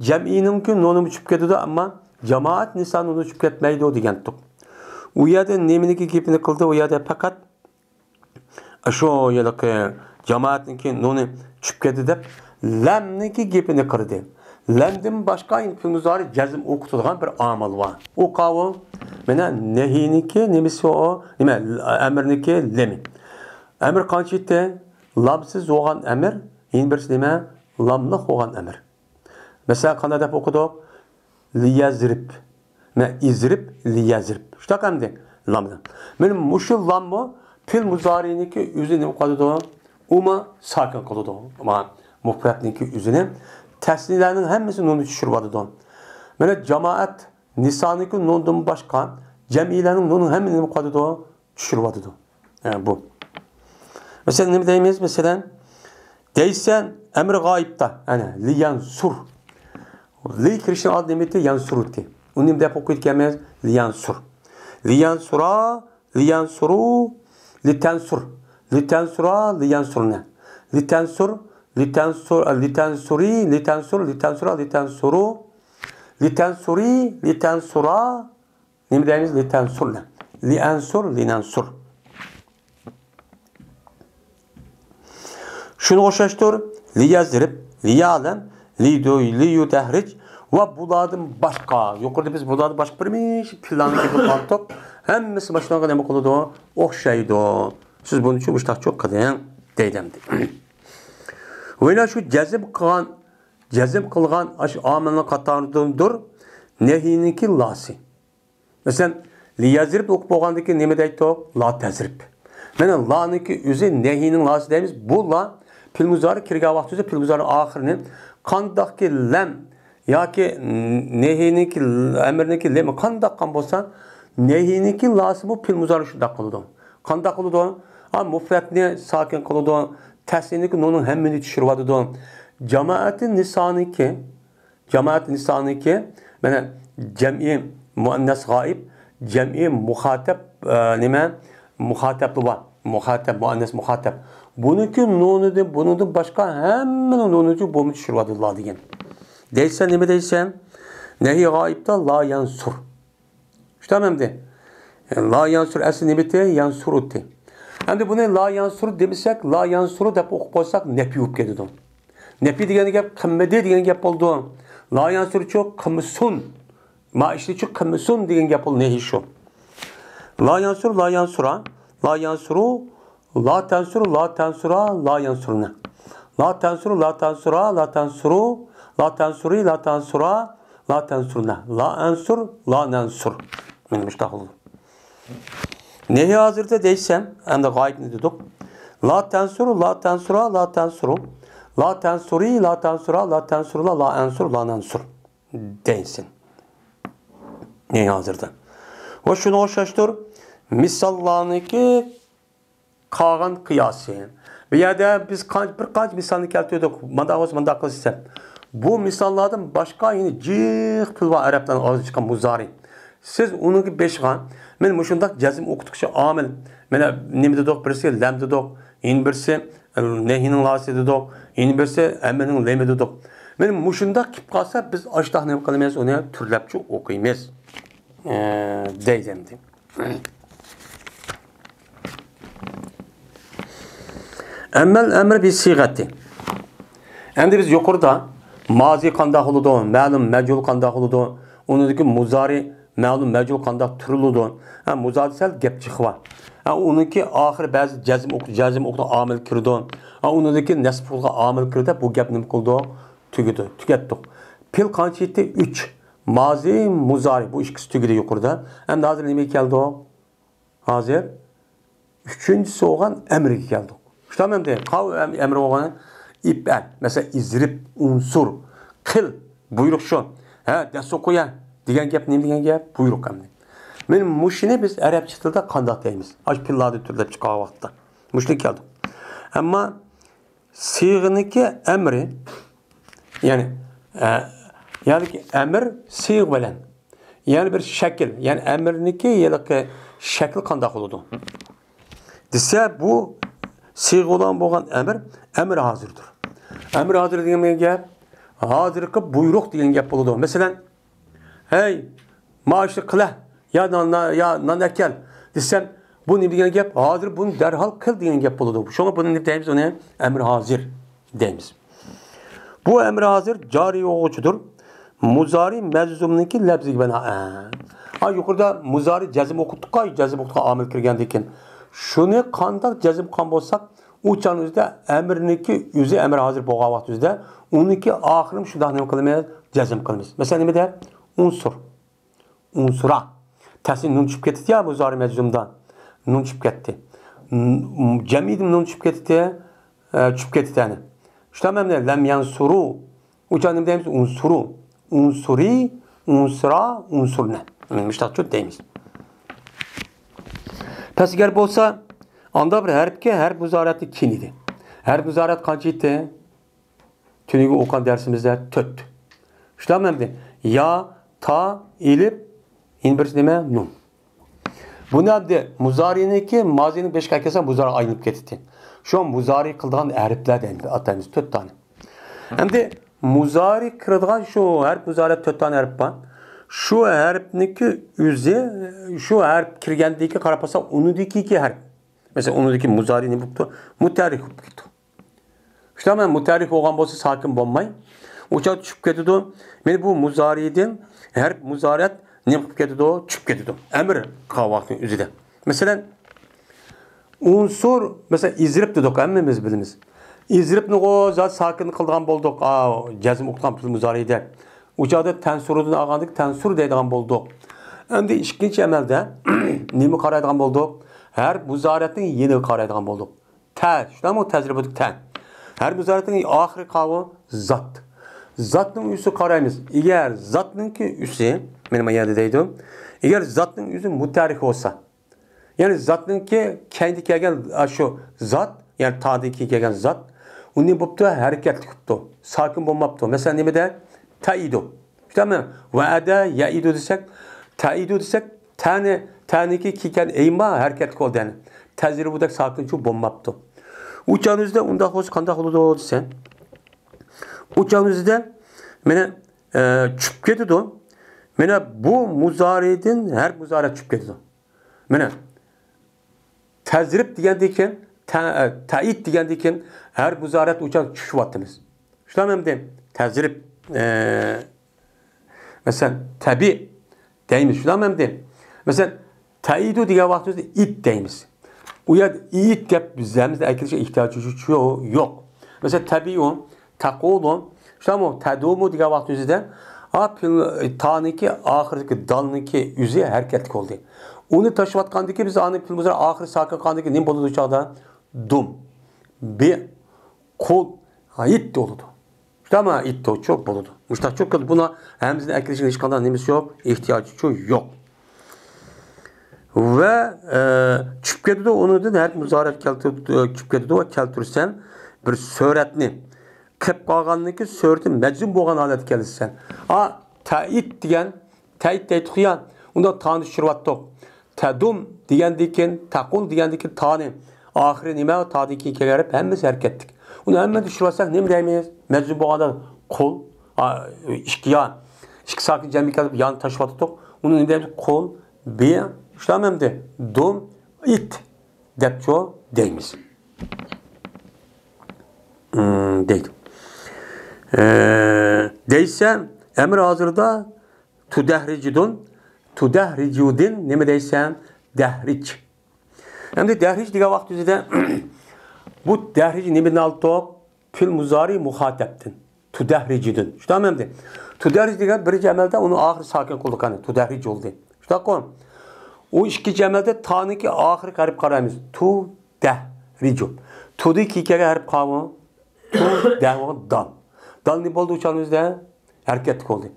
جەمئىينىڭكى نۇنىمۇ چۈشۈپ كېتىدۇ، ئەمما جامائەت نىسا نۇنى چۈشۈپ كەتمەيدۇ دېگەنتۇق. ئۇ يەردە نېمىنىڭكى گېپىنى قىلدى؟ ئۇ يەردە پەقەت شۇ ھېلىقى جامائەتنىڭكى نۇنى چۈشۈپ كەتتى دەپ، لەمنىڭكى گېپىنى قىلدى. لەمدىن باشقا ئېنىق پېئىل مۇزارى جەزم ئوقۇتىدىغان بىر ئامىل بار. ئۇ قاۋۇ، مانا، نەھىنىڭكى نېمىسى ئۇ؟ نېمە، ئەمرنىڭكى لېمى. ئەمر قانچە ئىدى؟ لامسىز بولغان ئەمر، يەنە بىرسى نېمە؟ لاملىق بولغان ئەمر. مەسىلەن، قانداق دەپ ئوقۇدۇق؟ لىيەزرىب. مە، ئىزرىب، لىيەزرىب. شۇنداق ئەمدى لامنى. مانا مۇشۇ لاممۇ پېئىل مۇزارىنىڭكى ئۆزى نېمە قىلىدۇ؟ ئۇمۇ ساكىن قىلىدۇ. مانا مۇپرەتنىڭكى ئۆزىنى تەسنىيەلەرنىڭ ھەممىسى نۇننى چۈشۈرۈۋالىدۇ. مانا جامائەت نىسانىڭكى نۇندىن باشقا جەمئىيلەرنىڭ نۇنى ھەممە نېمە قىلىدۇ؟ چۈشۈرۈۋاتىدۇ. ھە، بۇ. مەسىلەن، نېمە دەيمىز؟ مەسىلەن، دەيسەن، ئەمر غائىبتا، ئەنە، لىيەنسۇر. لى كىرىشنىڭ ئالدىدا نېمە ئىدى؟ يەنسۇر ئىدى. ئۇنى نېمە دەپ ئوقۇيدىكەنمىز؟ لىيەنسۇر. لىيەنسۇرا، لىيەنسۇرۇ، لىتەنسۇر. لىتەنسۇرا، لىيەنسۇرنە. لىتەنسۇر، لىتەنسۇر، لىتەنسۇرى، لىتەنسۇر، لىتەنسۇرا، لىتەنسۇرۇ. لىتەنسۇرى، لىتەنسۇرا، نېمە دەيمىز؟ لىتەنسۇرنە. لىئەنسۇر، لىنەنسۇر. شۇنىڭغا ئوخشاشتۇر. لىيەزرىب، لىيەلەم، لىدۇ-، لىيۇدەھرىج ۋە بۇلاردىن باشقا. يۇقىرىدا بىز بۇلاردىن باشقا بىر مىش پىلاننى كۆرۈپ قالدۇق. ھەممىسى ماشۇنىڭغا نېمە قىلىدۇ؟ ئوخشايدۇ. سىز بۇنى شۇ مۇشتاقچۇ قىلىڭ دەيدۇ ئەمدى. ۋەيلا شۇ جەزم قىلغان، جەزم قىلغان ئاشۇ ئامىلنىڭ قاتارىدىندۇر نەھىنىڭكى لاسى. مەسىلەن، لىيەزرىب ئوقۇپ بولغاندىن كېيىن نېمە دەيتتۇق؟ لا تەزرىب. مانا لانىڭكى ئۆزى نەھىنىڭ لاسى دەيمىز. بۇ لا پېئىل مۇزارى كىرگەن ۋاقتى ئۆزى پېئىل مۇزارىنىڭ ئاخىرىنى قانداقكى لەم ياكى نەھىنىڭكى ئەمرىنىڭكى لېمى قانداق قىلغان بولسا، نەھىنىڭكى لاسىمۇ پېئىل مۇزارى شۇنداق قىلىدۇ. قانداق قىلىدۇ؟ ھا، مۇپرەتنى ساكىن قىلىدۇ، تەسنىيەنىڭكى نۇننىڭ ھەممىنى چۈشۈرۈۋاتىدۇ. جامائەتى نىسانىڭكى جامائەت نىسانىڭكى، مانا، جەمئىي مۇئەننەس غائىب، جەمئىي مۇخاتەب، ئە، نېمە؟ مۇخاتەپلا بار. مۇخاتەب، مۇئەننەس مۇخاتەب. بۇنىڭكى نۇنىدىن، بۇنىڭدىن باشقا ھەممىنىڭ نۇنىنى بولمىسا چۈشۈرۈۋاتىدۇ دېگەن. دەيسەن، نېمە دەيسەن؟ نەھى غائىبتا لا يەنسۇر. شۇنداقمۇ ئەمدى؟ لا يەنسۇر ئەسلى نېمىتى؟ يەنسۇرۇتى. ئەمدى بۇنى لا يەنسۇر دېمىسەك، لا يەنسۇرۇ دەپ ئوقۇپ قويساق، نەپى بولۇپ كېتىدۇ. نەپى دېگەن گەپ قىلمىدى دېگەن گەپ بولىدۇ. لا يەنسۇرچۇ قىلمىسۇن. ما ئىشلىچۇ قىلمىسۇن دېگەن گەپ بولىدۇ. نەھى شۇ. لا يەنسۇر، لا يەنسۇرا، لا يەنسۇرۇ، لا تەنسۇر، لا تەنسۇرا، لا يەنسۇرنە. لا تەنسۇر، لا تەنسۇرا، لا تەنسۇرۇ، لا تەنسۇرى، لا تەنسۇرا، لا تەنسۇرنە. لا ئەنسۇر، لا نەنسۇر. مانا مۇشۇنداق بولىدۇ. نەھى ھازىردا دەيسەن، ئەمدى غايىبنى دېدۇق. لا تەنسۇر، لا تەنسۇرا، لا تەنسۇرۇ، لا تەنسۇرى، لا تەنسۇرا، لا تەنسۇرلا، لا ئەنسۇر، لا نەنسۇر دەيسەن. نەھى ھازىردا. ۋە شۇنىڭغا ئوخشاشتۇر. مىساللارنىڭكى قالغان قىياسى. بۇ يەردە بىز قان-، بىر قانچە مىسالنى كەلتۈردۇق. مانداق بولسا، مانداق قىلسا دەپ. بۇ مىساللاردىن باشقا يەنە جىق تىل بار ئەرەبلەرنىڭ ئاغزىدىن چىققان مۇزارى. سىز ئۇنىڭ بېشىغا، مەن مۇشۇنداق جەزم ئوقۇتقۇچى ئامىل، مانا نېمە دېدۇق، بىرسى لەم دېدۇق، يەنە بىرسى نەھىنىڭ لاسى دېدۇق، يەنە بىرسى ئەمرنىڭ لېمى دېدۇق. مانا مۇشۇنداق كېلىپ قالسا، بىز ئاشتاق نېمە قىلىمىز، ئۇنى تۈرلەپچە ئوقۇيمىز. ئە، دەيدۇ ئەمدى. ئەممەل ئەمر بى سىغەتى. ئەمدى بىز يۇقىرىدا مازى قانداق بولىدۇ، مەلۇم مەجھۇل قانداق بولىدۇ، ئۇنىڭدىكى مۇزارى مەلۇم مەجھۇل قانداق تۈرلىدۇ؟ ھە، مۇزارى سەل گەپ چېقىۋا. ھە، ئۇنىڭكى ئاخىرى بەزى جەزم ئوق-، جەزم ئوقۇتقان ئامىل كىرىدۇ. ھە، ئۇنىڭدىكى نەسب ئوقۇتقان ئامىل كىرىدۇ دەپ بۇ گەپنى نېمە قىلدۇق؟ تۈگىدى، تۈگەتتۇق. پېئىل قانچە يېتى؟ ئۈچ. مازى، مۇزارى. بۇ ئىككىسى تۈگىدى يۇقىرىدا. ئەمدى ھازىر نېمىگە كەلدۇق؟ ھازىر ئۈچىنچىسى بولغان ئەمرىگە كەلدۇق. شۇنداقمۇ ئەمدى؟ قاۋ ئەم-، ئەمرى بولغان ئىپئەل. مەسىلەن، ئىزرىپ، ئۇنسۇر، قىل، بۇيرۇق شۇ. ھە، دەسسۇ قويە دېگەن گەپ نېمە دېگەن گەپ؟ بۇيرۇق ئەمدى. مانا مۇشۇنى بىز ئەرەبچە تىلدا قانداق دەيمىز؟ ئاشۇ پېئىللارنى تۈرلەپ چىقارغان ۋاقىتتا. مۇشۇنى كەلدۇق. ئەمما سىغىنىڭكى ئەمرى، يەنى، ئە، يەنى ئەمر سىغ بىلەن. يەنى بىر شەكىل، يەنى ئەمرنىڭكى ھېلىقى شەكلى قانداق بولىدۇ؟ دېسە، بۇ سىغ بىلەن بولغان ئەمر، ئەمر ھازىردۇر. ئەمر ھازىر دېگەن گەپ، ھازىرقى بۇيرۇق دېگەن گەپ بولىدۇ. مەسىلەن، ھەي، مانا ئىشنى قىلە، يا نان، يا نان ئەكەل دېسەم، بۇ نېمە دېگەن گەپ؟ ھازىر بۇنى دەرھال قىل دېگەن گەپ بولىدۇ. شۇڭا بۇنى نېمە دەيمىز؟ ئۇنى ئەمر ھازىر دەيمىز. بۇ ئەمر ھازىر جارى بولغۇچىدۇر. مۇزارى مەجزۇمنىڭكى لەپزىگە بىنائەن. ھە، يۇقىرىدا مۇزارى جەزم ئوقۇتتۇققۇ، جەزم ئوقۇتقان ئامىل كىرگەندىن كېيىن. شۇنى قانداق جەزم قىلغان بولساق، ئۇ چاغنىڭ ئۆزىدە ئەمرنىڭكى ئۆزى ئەمر ھازىر بولغان ۋاقىت ئۆزىدە، ئۇنىڭكى ئاخىرىنى شۇنداق نېمە قىلىمىز؟ جەزم قىلىمىز. مەسىلەن، نېمىدە؟ ئۇنسۇر. ئۇنسۇرا. تەسى نۇن چۈشۈپ كەتتى يا، مۇزارى مەجزۇمدا. نۇن چۈشۈپ كەتتى. ن-، جەمئىيدىن نۇن چۈشۈپ كەتتى. ئە، چۈشۈپ كەتتى تەنى. شۇنداق ئەمدى لەم يەنسۇرۇ. ئۇ چاغ نېمە دەيمىز؟ ئۇنسۇرۇ. ئۇنسۇرى، ئۇنسۇرا، ئۇنسۇرنە. مۇشۇنداق چۈشۈپ دەيمىز. پەس ئەگەر بولسا، ئاندا بىر ھەرپكە ھەرپ مۇزارىئەتتە كېيىن ئىدى. ھەرپ مۇزارىئەت قانچە ئىدى؟ تۈنۈگۈن ئوقۇغان دەرسىمىزدە تۆت. شۇنداقمۇ ئەمدى؟ يا، تا، ئېلىپ، يەنە بىرسى نېمە؟ نۇن. بۇنى ئەمدى مۇزارىنىڭكى مازىنىڭ بېشىغا كەلسە مۇزارىغا ئايلىنىپ كېتىدۇ. شۇ مۇزارى قىلىدىغان ھەرپلەر دەيمىز، ئاتايمىز تۆت دانە. ئەمدى مۇزارى كىرىدىغان شۇ ھەرپ، مۇزارى تۆت دانە ھەرپ بار. شۇ ھەرپنىڭكى ئۆزى، شۇ ھەرپ كىرگەندىكى قاراپ قالساق، ئۇنىدىكى ھەرپ. مەسىلەن، ئۇنىدىكى مۇزارى نېمە بوپتۇ؟ مۇتەھەررىك بوپ كېتىپتۇ. شۇنداقمۇ مۇتەھەررىك بولغان بولسا ساكىن بولماي، ئۇ چاغ چۈشۈپ كېتىدۇ. مانا بۇ مۇزارىدىن ھەرپ مۇزارىئەت نېمە قىلىپ كېتىدۇ؟ چۈشۈپ كېتىدۇ. ئەمر قىلغان ۋاقىتنىڭ ئۆزىدە. مەسىلەن، ئۇنسۇر، مەسىلەن، ئىزرىپ دېدۇق، ھەممىمىز بىلىمىز. ئىزرىپنىغۇ زات ساكىن قىلىدىغان بولدۇق، ئا، جەزم ئوقۇتقان پېئىل مۇزارىدە. ئۇ چاغدا تەنسۇرىدىن ئالغاندىكىن تەنسۇر دەيدىغان بولدۇق. ئەمدى ئىككىنچى ئەمەلدە نېمە قارايدىغان بولدۇق؟ ھەرپ مۇزارىئەتنىڭ يېنىغا قارايدىغان بولدۇق. تە، شۇنداقمۇ؟ تەجرىبىدىكى تە. ھەرپ مۇزارىئەتنىڭ ئاخىرى قاۋۇ زات. زاتنىڭ ئۈستىگە قارايمىز. ئەگەر زاتنىڭكى ئۈستى، مانا ما يەردە دەيدۇ. ئەگەر زاتنىڭ ئۆزى مۇتەھەررىك بولسا، يەنى زاتنىڭكى كەينىدە كەلگەن، ئا، شۇ زات، يەنى تادىن كېيىن كەلگەن زات، ئۇنى بوپتۇ، ھەرىكەتلىك بوپتۇ. ساكىن بولماپتۇ. مەسىلەن، نېمىدە؟ تەئىدۇ. شۇنداقمۇ؟ ۋەئەدە، يەئىدۇ دېسەك، تەئىدۇ دېسەك، تەنى، تەنىكى كېلگەن ئەيما ھەرىكەتلىك بولدى، يەنى. تەجرىبىدەك ساكىنچۇ بولماپتۇ. ئۇ چاغنىڭ ئۆزىدە ئۇنداق بولسا قانداق بولىدۇ دېسە، ئۇ چاغنىڭ ئۆزىدە مانا، ئە، چۈشۈپ كېتىدۇ. مانا بۇ مۇزارىدىن ھەرپ مۇزارى چۈشۈپ كېتىدۇ. مانا، تەزرىب دېگەندىن كېيىن، تە-، تەئىد دېگەندىن كېيىن ھەرپ مۇزارىئەت ئۇچان چۈشۈرۈۋاتىمىز. شۇنداقمۇ ئەمدى؟ تەزرىب، ئە، مەسىلەن، تەبى دەيمىز. شۇنداقمۇ ئەمدى؟ مەسىلەن، تەئىدۇ دېگەن ۋاقتىمىزدا ئىت دەيمىز. ئۇ يەردە ئىت دەپ بىز ھەممىمىز ئەكىرىشكە ئېھتىياجى يوق. مەسىلەن، تەبىئۇ، تەقۇلۇ، شۇنداقمۇ؟ تەدۇمۇ دېگەن ۋاقتىمىزدا، ئا، پېئىل، تانىڭكى ئاخىرىدىكى دالنىڭكى ئۆزى ھەرىكەتلىك بولدى. ئۇنى تاشلىۋاتقاندىكى بىز ئانى پېئىل مۇزارى ئاخىرى ساكىن قالغاندىكى نېمە بولىدۇ چاغدا؟ دۇم، بى، قۇل، ئىت بولىدۇ. شۇنداقمۇ؟ ئىت چوق بولىدۇ. مۇشتاق چوق بولىدۇ. بۇنى ھەممىسىنى ئەكىرىشنىڭ ھېچقانداق نېمىسى يوق، ئېھتىياجى يوق. ۋە، ئە، چۈشۈپ كېتىدۇ، ئۇنىڭدىن ھەرپ مۇزارىئەت كەلتۈرۈپ، ئە، چۈشۈپ كېتىدۇ ۋە كەلتۈرسەم بىر سۈرەتنى، قېلىپ قالغاندىكى سۈرىتى مەجزۇم بولغان ھالەتكە كەلتۈرسەم. ئا، تەئىد دېگەن، تەئىد دەيتتۇق يا، ئۇندا تانى چۈشۈرۈۋەتتۇق. تەدۇم دېگەندىن كېيىن، تەقۇل دېگەندىن كېيىن تانى، ئاخىرى نېمە؟ تادىن كېيىن كەلگەن ھەرپ ھەممىسى ھەرىكەتلىك. ئۇنى ھەممىنى چۈشۈرۈۋەتسەك نېمە دەيمىز؟ مەجزۇم بولغاندا قۇل، ئا، ئىككى يا، ئىككى ساكىن جەمئىي كەلتۈرۈپ يانى تاشلىۋاتىدۇق. ئۇنى نېمە دەيمىز؟ قۇل، بى، شۇنداقمۇ ئەمدى؟ دۇم، ئىت دەپچۇ دەيمىز. ئىم، دەيدۇ. ئە، دەيسەن، ئەمىر ھازىردا تۇدەھرىجىدۇن، تۇدەھرىجۇدىن نېمە دەيسەن؟ دەھرىج. ئەمدى دەھرىج دېگەن ۋاقتىمىزدا بۇ دەھرىج نېمىدىن ئالدۇق؟ پېئىل مۇزارى مۇخاتەبتىن. تۇدەھرىجىدىن. شۇنداقمۇ ئەمدى؟ تۇدەھرىج دېگەن بىرىنچى ئەمەلدە ئۇنىڭ ئاخىرى ساكىن قىلدۇق قانى. تۇدەھرىج بولدى. شۇنداققۇ؟ ئۇ ئىككىنچى ئەمەلدە تانىڭكى ئاخىرقى ھەرپ قارايمىز. تۇدەھرىجۇ. تۇدىن كېيىن كەلگەن ھەرپ قالغان. تۇدەھ بولغان دال. دال نېمە بولدى ئۇ چاغنىڭ ئۆزىدە؟ ھەرىكەتلىك بولدى.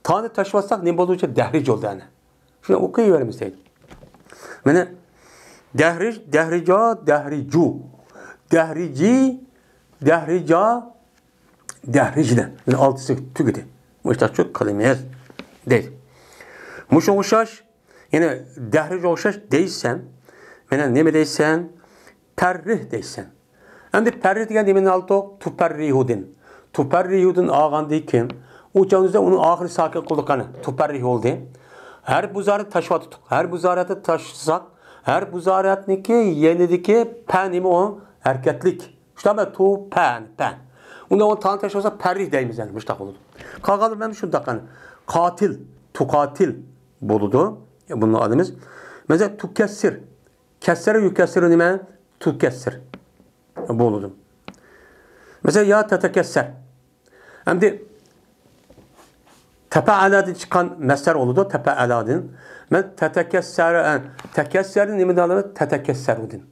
تانى تاشلىۋاتساق نېمە بولدى ئۇ چاغ؟ دەھرىج بولدى ئەنە. شۇنى ئوقۇيۋېرىمىز دەيدۇ. مانا، دەھرىج، دەھرىجا، دەھرىجۇ، دەھرىجى، دەھرىجا، دەھرىجنى. مانا ئالتىسى تۈگىدى. مۇشتاق چوق قىلىمىز دەيدۇ. مۇشۇ ئوخشاش، يەنە دەھرىجگە ئوخشاش دەيسەن. مانا نېمە دەيسەن؟ پەررىھ دەيسەن. ئەمدى پەررىھ دېگەن نېمىنى ئالدۇق؟ تۇپەررىھۇدىن. تۇپەررىھۇدىن ئالغاندىن كېيىن، ئۇ چاغدا ئۇنىڭ ئاخىرى ساكىن قىلدۇق قانى. تۇپەررىھ بولدى. ھەرپ مۇزارىئەت تاشلىۋاتتۇق. ھەرپ مۇزارىئەتنى تاشلىساق، ھەرپ مۇزارىئەتنىڭكى يېنىدىكى پە نېمە ئۇ؟ ھەرىكەتلىك. شۇنداقمۇ؟ تۇ، پەن، پەن. ئۇندا ئۇ تانى تاشلىسا پەررىھ دەيمىز، يەنى مۇشتاق بولىدۇ. قالغانلىرى مەن شۇنداق، يەنى قاتىل، تۇقاتىل بولىدۇ. بۇنى ئالىمىز. مەسىلەن، تۇكەسسىر. كەسسەر، يۇكەسسىر نېمە؟ تۇكەسسىر بولىدۇ. مەسىلەن، يا تەتەكەسسەر. ئەمدى تەپەئەلادىن چىققان مەسدەر بولىدۇ، تەپەئەلادىن. مەن تەتەكەسسەر، ئە، تەكەسسەردىن نېمىدىن ئالىمىز؟ تەتەكەسسەرۇدىن.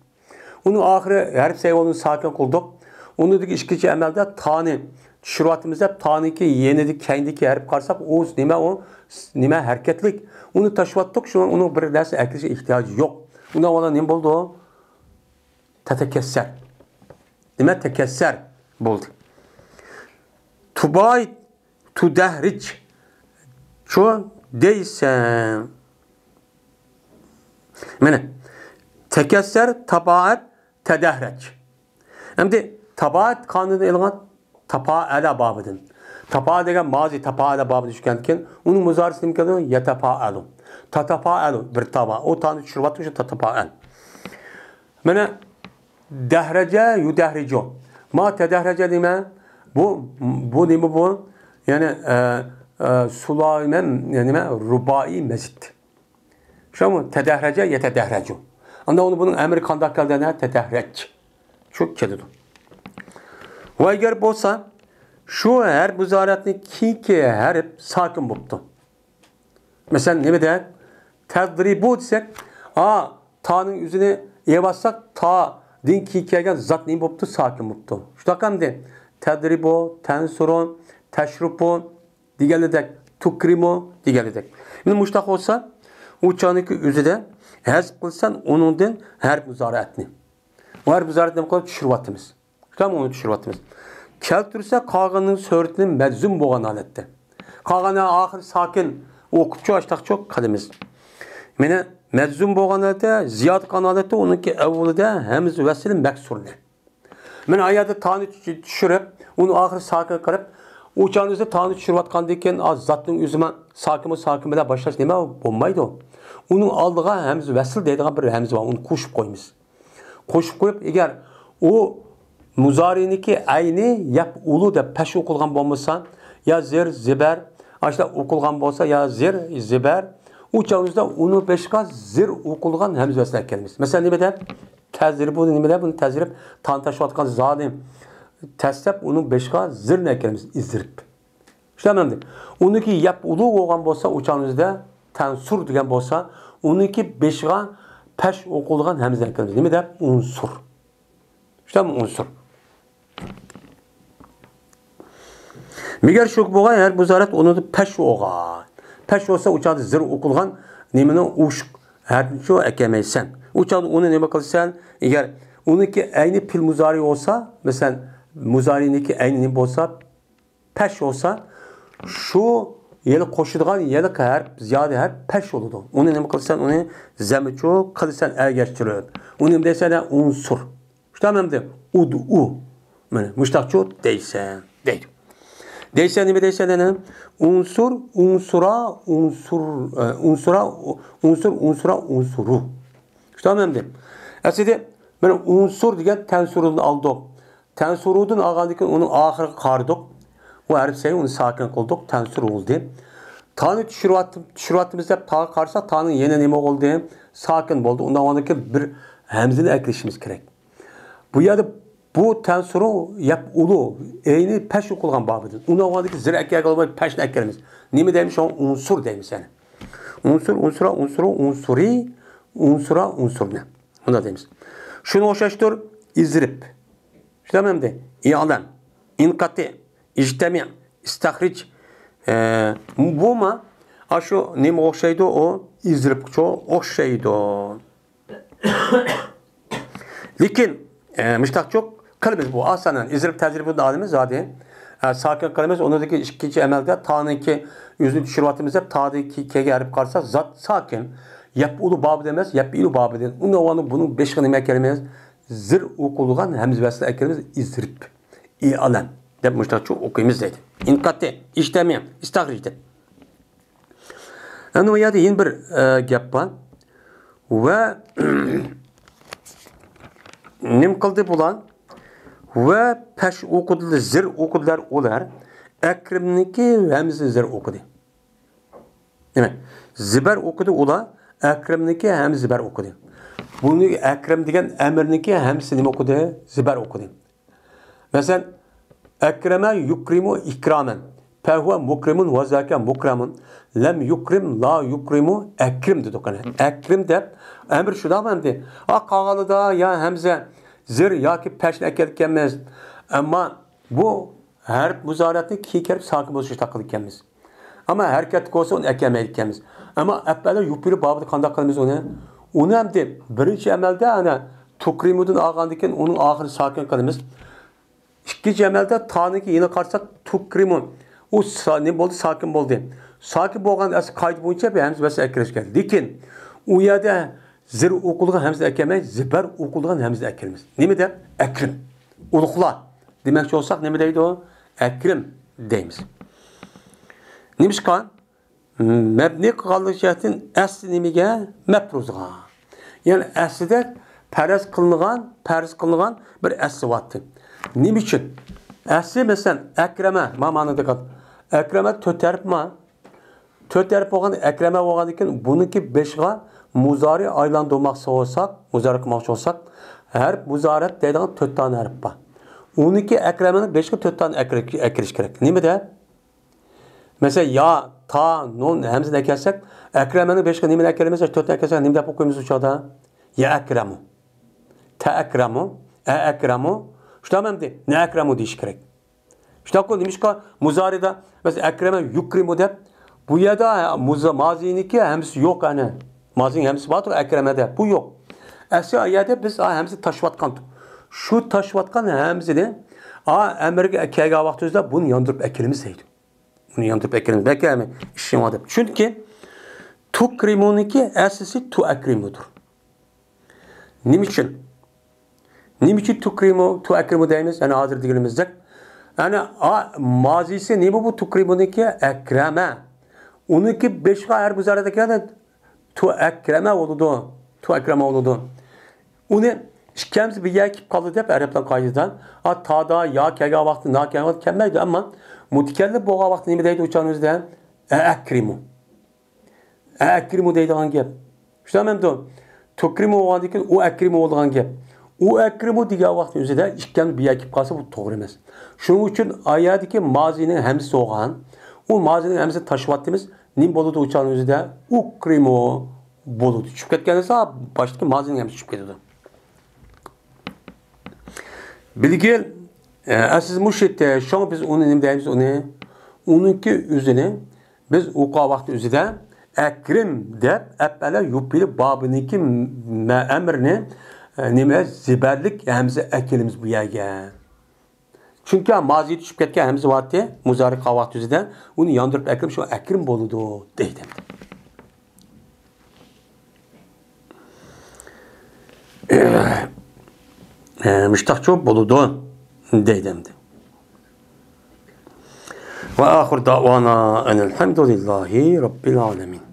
ئۇنىڭ ئاخىرى ھەرپ سەۋەبىدىن ساكىن قىلدۇق. ئۇنىڭدىكى ئىككىنچى ئەمەلدە تانى چۈشۈرۈۋاتىمىز دەپ، تانىڭكى يېنىدىكى، كەينىدىكى ھەرپ قارىساق، ئۇ نېمە ئۇ؟ نېمە؟ ھەرىكەتلىك. ئۇنى تاشلىۋاتتۇق، شۇڭا ئۇنىڭ بىر نەرسە ئەكىرىشكە ئېھتىياجى يوق. ئۇنداق بولغاندا نېمە بولىدۇ؟ تەتەكەسسەر. دېمەك، تەكەسسەر بولدى. تۇباي، تۇدەھرىج. شۇ دەيسەن. مانا، تەكەسسەر، تابائەت، تەدەھرەج. ئەمدى تابائەت قانۇنىدىن ئېلىنغان تاپائەلە بابىدىن. تاپائەلە دېگەن مازى تاپائەلە بابىدىن چۈشكەندىكىن، ئۇنىڭ مۇزارىسى نېمە كېلىدۇ؟ يەتەپائەلۇ. تاتاپائەلۇ، بىر تا بار. ئۇ تانى چۈشۈرۈۋاتىدۇ، شۇ تاتاپائەل. مانا، دەھرەجە، يۇدەھرىجۇ. ما تەدەھرەجە نېمە؟ بۇ، بۇ نېمە بۇ؟ يەنى، ئە، ئە، سۇلايمەن، نېمە؟ رۇبائىي مەزىد. شۇمۇ؟ تەدەھرەجە، يەتەدەھرەجۇ. ئاندا ئۇنى بۇنىڭ ئەمرى قانداق كەلدى؟ ئەنە تەدەھرەج. شۇ كېلىدۇ. ۋە ئەگەر بولسا، شۇ ھەرپ مۇزارىئەتنىڭ كېيىنكى ھەرپ ساكىن بوپتۇ. مەسىلەن، نېمە دەك؟ تەدرىبۇ دېسەك، ئا، تانىڭ ئۆزىنى ئېلىۋاتساق، تادىن كېيىن كەلگەن زات نېمە بوپتۇ؟ ساكىن بوپتۇ. شۇنداق ئەمدى؟ تەدرىبۇ، تەنسۇرۇ، تەشرۇپۇ دېگەنلىدەك، تۇكرىمۇ دېگەنلىدەك. مانا مۇشۇنداق بولسا، ئۇ چاغنىڭكى ئۆزىدە ھەزپ قىلسەن ئۇنىڭدىن ھەرپ مۇزارىئەتنى. ئۇ ھەرپ مۇزارىئەتنى نېمە قىلىپ چۈشۈرۈۋاتىمىز؟ شۇنداقمۇ؟ ئۇنى چۈشۈرۈۋاتىمىز. كەلتۈرسە قالغىنىنىڭ سۈرىتىنى مەجزۇم بولغان ھالەتتە. قالغان ھە-، ئاخىرى ساكىن ئوقۇپچۇ، ئاشتاقچۇ قىلىمىز. مانا مەجزۇم بولغان ھالەتتە، زىيادە قىلغان ھالەتتە ئۇنىڭكى ئەۋۋىلىدە ھەمزە ۋەسلى مەكسۇرنى. مانا ئايەتتە تانى چۈ-، چۈشۈرۈپ، ئۇنى ئاخىرى ساكىن قىلىپ، ئۇ چاغنىڭ ئۆزىدە تانى چۈشۈرۈۋاتقاندىن كېيىن، ئا، زاتنىڭ ئۆزىمۇ ساكىنمۇ ساكىن بىلەن باشلاش نېمە بولمايدۇ. ئۇنىڭ ئالدىغا ھەمزە ۋەسل دەيدىغان بىر ھەمزە بار، ئۇنى قوشۇپ قويىمىز. قوشۇپ قويۇپ، ئەگەر ئۇ مۇزارىنىڭكى ئەينى يەپ ئۇلۇ دەپ پەش ئوقۇلغان بولمىسا، يا زىر، زىبەر، ئاشۇنداق ئوقۇلغان بولسا، يا زىر، زىبەر، ئۇ چاغدا ئۇنىڭ بېشىغا زىر ئوقۇلغان ھەمزە ۋەسلى ئەكەلمىز. مەسىلەن، نېمە دەپ؟ تەزرىبۇ، نېمە دەپ؟ بۇنى تەزرىب، تان تاشلاۋاتقان زادى تەسلەپ ئۇنىڭ بېشىغا زىرنى ئەكەلمىز، ئىزرىب. شۇنداقمۇ ئەمدى؟ ئۇنىڭكى يەپ ئۇلۇ بولغان بولسا، ئۇ چاغنىڭدا تەنسۇر دېگەن بولسا، ئۇنىڭكى بېشىغا پەش ئوقۇلغان ھەمزە ئەكەلمىز. نېمە دەپ؟ ئۇنسۇر. شۇنداقمۇ ئۇنسۇر؟ مېگەر شۇ بولغان ھەر مۇزارەت ئۇنىڭدا پەش بولغان. پەش بولسا، ئۇ چاغدا زىر ئوقۇلغان نېمىنىڭ ئۇشۇق ھەرپىنى شۇ ئەكەلمەيسەن. ئۇ چاغدا ئۇنى نېمە قىلىسەن؟ ئەگەر ئۇنىڭكى ئەينى پېئىل مۇزارى بولسا، مەسىلەن، مۇزارىنىڭكى ئەينى نېمە بولسا، پەش بولسا، شۇ يەنە قوشىدىغان يەنە ھەرپ، زىيادە ھەرپ پەش بولىدۇ. ئۇنى نېمە قىلىسەن؟ ئۇنى زەممىچۇ قىلىسەن ئەگەشتۈرۈپ. ئۇنى نېمە دەيسەن؟ ئۇنسۇر. شۇنداقمۇ ئەمدى؟ ئۇدۇ. مانا مۇشتاقچۇ دەيسەن، دەيدۇ. دەيسەن، نېمە دەيسەن يەنە؟ ئۇنسۇر، ئۇنسۇرا، ئۇنسۇر، ئە، ئۇنسۇرا، ئۇنسۇر، ئۇنسۇرا، ئۇنسۇرۇ. شۇنداقمۇ ئەمدى؟ ئەسلىدە، مانا ئۇنسۇر دېگەن تەنسۇردىن ئالدۇق. تەنسۇرۇدىن ئالغاندىن كېيىن ئۇنىڭ ئاخىرىغا قارىدۇق. ئۇ ھەرپ سەي ئۇنى ساكىن قىلدۇق، تەنسۇر بولدى. تانى چۈشۈرۈۋات-، چۈشۈرۈۋاتىمىز دەپ تاغا قارىساق، تانىڭ يەنە نېمە بولدى؟ ساكىن بولدى. ئۇنداق بولغاندىن كېيىن بىر ھەمزىنى ئەكىرىشىمىز كېرەك. بۇ يەردە بۇ تەنسۇرۇ يەپ ئۇلۇ، ئەينى پەش ئوقۇلغان بابىدىن. ئۇنداق بولغاندىن كېيىن زىر ئەكەلگىلى بولماي پەشنى ئەكىرىمىز. نېمە دەيمىز؟ شۇڭا ئۇنسۇر دەيمىز يەنە. ئۇنسۇر، ئۇنسۇرا، ئۇنسۇرۇ، ئۇنسۇرى، ئۇنسۇرا، ئۇنسۇرنى. مۇنداق دەيمىز. شۇنىڭغا ئوخشاشتۇر، ئىزرىب. شۇنداقمۇ ئەمدى؟ ئىئلەم، ئىنقاتى، ئىجتەمىئ، ئىستەخرىج. ئە، بۇمۇ ئاشۇ نېمىگە ئوخشايدۇ؟ ئۇ ئىزرىبقىچۇ ئوخشايدۇ. لېكىن، ئە، مۇشتاقچۇ قىلىمىز بۇ ئاسانەن. ئىزرىب تەزرىبىدىن ئالىمىز زادى. ئە، ساكىن قىلىمىز. ئۇنىڭدىكى ئىككىنچى ئەمەلدە تانىڭكى يۈزىنى چۈشۈرۈۋاتىمىز دەپ، تادىن كېيىنكى ھەرپ قارىساق، زات ساكىن. يەپ ئۇلۇ بابىدىن ئەمەس، يەپ ئىلۇ بابىدىن. ئۇنى ئۇنى بۇنىڭ بېشىغا نېمە ئەكىرىمىز؟ زىر ئوقۇلغان ھەمزە ۋەسلى ئەكىرىمىز، ئىزرىب. ئىئلەم دەپ مۇشتاقچۇ ئوقۇيمىز دەيدۇ. ئىنقاتى، ئىجتەمىئ، ئىستەخرىج دەپ. ئەمدى بۇ يەردە يەنە بىر، ئە، گەپ بار. ۋە نېمە قىلدى بۇلار؟ ۋە پەش ئوقۇدىلار، زىر ئوقۇدىلار ئۇلار. ئەكرىمنىڭكى ھەمزىسىنى زىر ئوقۇدى. دېمەك، زىبەر ئوقۇدى ئۇلار، ئەكرەمنىڭكى ھەم زىبەر ئوقۇدى. بۇنى ئەكرەم دېگەن ئەمىرنىڭكى ھەمزىسى نېمە ئوقۇدى؟ زىبەر ئوقۇدى. مەسىلەن، ئەكرەمە يۇكرىمۇ ئىكرامەن. پەھۇۋە مۇكرىمۇن ۋە زاكە مۇكرەمۇن. لەم يۇكرىم، لا يۇكرىمۇ، ئەكرىم دېدۇق قېنى. ئەكرىم دەپ، ئەمىر شۇنداقمۇ ئەمدى؟ ئا، قالغىنىدا يا ھەمزە، زىر ياكى پەشنى ئەكەلگەنمىز. ئەمما بۇ ھەرپ مۇزارەتنى كېيىن كەلىپ ساكىن بولۇشنى تاقىدىكەنمىز. ئەمما ھەرىكەتلىك بولسا ئۇنى ئەكەلمەيدىكەنمىز. ئەمما ئەپئەلە يۇپىرى بابىدا قانداق قىلىمىز ئۇنى؟ ئۇنى ئەمدى بىرىنچى ئەمەلدە ئەنە تۇكرىمۇدىن ئالغاندىن كېيىن ئۇنىڭ ئاخىرىنى ساكىن قىلىمىز. ئىككىنچى ئەمەلدە تانىڭكى يېنىغا قارىساق تۇكرىمۇ. ئۇ سا-، نېمە بولدى؟ ساكىن بولدى. ساكىن بولغان ئەسلى قائىدە بويىچە بىر ھەمزە ۋەسلى ئەكىرىش كېرەك. لېكىن ئۇ يەردە زىر ئوقۇلغان ھەمزە ئەكەلمەي، زىبەر ئوقۇلغان ھەمزە ئەكەلمىز. نېمە دەپ؟ ئەكرىم. ئۇلۇغلا دېمەكچى بولساق نېمە دەيدۇ؟ ئەكرىم دەيمىز. نېمىشقا؟ مەبنى قىلغانلىق جەھەتتىن ئەسلى نېمىگە؟ مەپرۇزغا. يەنى ئەسلىدە پەرەز قىلىنغان، پەرز قىلىنغان بىر ئەسلى بارتى. نېمە ئۈچۈن؟ ئەسلى مەسىلەن، ئەكرەمە، ما مانىدا قال. ئەكرەمە تۆت ھەرپ ما. تۆت ھەرپ بولغان ئەكرەمە بولغاندىن كېيىن بۇنىڭكى بېشىغا مۇزارى ئايلاندۇرماقچى بولساق، مۇزارى قىلماقچى بولساق، ھەرپ مۇزارەت دەيدىغان تۆت دانە ھەرپ بار. ئۇنىڭكى ئەكرەمىنىڭ بېشىغا تۆت دانە ئەكرە-، ئەكىرىش كېرەك. نېمىدە؟ مەسىلەن، يا، تا، نۇن ھەمزىنى ئەكەلسەك، ئەكرەمەنىڭ بېشىغا نېمىنى ئەكەلمىسەك، تۆتنى ئەكەلسەك، نېمە دەپ ئوقۇيمىز ئۇ چاغدا؟ يا ئەكرەمۇ، تە ئەكرەمۇ، ئە ئەكرەمۇ، شۇنداقمۇ ئەمدى؟ نە ئەكرەمۇ دېيىش كېرەك. شۇنداققۇ، نېمىشقا مۇزارىدا، مەسىلەن، ئەكرەمە يۇكرىمۇ دەپ، بۇ يەردە مۇزا-، مازىنىڭكى ھەمزىسى يوق، ئەنە. مازىنىڭ ھەمزىسى باردۇ، ئەكرەمە دەپ. بۇ يوق. ئەسلى ئايەتتە بىز ئا ھەمزە تاشلاۋاتقانتۇق. شۇ تاشلاۋاتقان ھەمزىنى ئا ئەمىرگە كەلگەن ۋاقتىمىزدا بۇنى ياندۇرۇپ ئەكىرىمىز دەيدۇ. ئۇنى ياندۇرۇپ ئەكىرىمىز. بەكەمە ئىشىڭ بار دەپ. چۈنكى تۇكرىمۇنىڭكى ئەسلىسى تۇئەكرىمۇدۇر. نېمە ئۈچۈن؟ نېمە ئۈچۈن تۇكرىمۇ، تۇئەكرىمۇ دەيمىز؟ ئەنە ھازىر دېگىنىمىزدەك. ئەنە ئا-، مازىسى نېمە بۇ تۇكرىمۇنىڭكى؟ ئەكرەمە. ئۇنىڭكى بېشىغا ھەرپ مۇزارەتكە كەلگەندە تۇئەكرەمە بولىدۇ. تۇئەكرەمە بولىدۇ. ئۇنى ئىككى ھەمزە بىر يەرگە كېلىپ قالدى دەپ ئەرەبلەرنىڭ قائىدىسىدە، ئا، تادا يا كەلگەن ۋاقىتتا، نا كەلگەن ۋاقىتتا كەلمەيدۇ. ئەمما مۇتەكەللىم بولغان ۋاقىتتا نېمە دەيدۇ ئۇ چاغنىڭ ئۆزىدە؟ ئەئەكرىمۇ. ئەئەكرىمۇ دەيدىغان گەپ. چۈشىنەمدۇ؟ تۇكرىمۇ بولغاندىن كېيىن ئۇئەكرىمۇ بولىدىغان گەپ. ئۇئەكرىمۇ دېگەن ۋاقىتنىڭ ئۆزىدە ئىككى ھەمزە بىر يەرگە كېلىپ قالسا، بۇ توغرا ئەمەس. شۇنىڭ ئۈچۈن ئايەدىكى مازىنىڭ ھەمزىسى بولغان، ئۇ مازىنىڭ ھەمزىسىنى تاشلىۋەتتىمىز. نېمە بولىدۇ ئۇ چاغنىڭ ئۆزىدە؟ ئۇكرىمۇ بولىدۇ. چۈشۈپ كەتكەن بولسا، باشتىكى مازىنىڭ ھەمزىسى چۈشۈپ كېتىدۇ. بىلگىل، ئە، ئەسلىسى مۇشۇ يەردە. شۇڭا بىز ئۇنى نېمە دەيمىز ئۇنى؟ ئۇنىڭكى ئۆزىنى بىز ئوقۇغان ۋاقىت ئۆزىدە ئەكرىم دەپ ئەپئەلە يۇپىلى بابىنىڭكى مە-، ئەمرىنى، ئە، نېمە، زېبەرلىك ھەمزە ئەكېلىمىز بۇ يەرگە. چۈنكى مازىيدا چۈشۈپ كەتكەن ھەمزە بارتى، مۇزارى قالغان ۋاقىت ئۆزىدە ئۇنى ياندۇرۇپ ئەكرىم، شۇ ئەكرىم بولىدۇ دەيدۇ. ئە، مۇشتاقچۇ بولىدۇ دەيدۇ ئەمدى. ۋە ئاخىر دەۋانا ئەنىل ھەمدۇلىللاھى رەببىل ئالەمىن.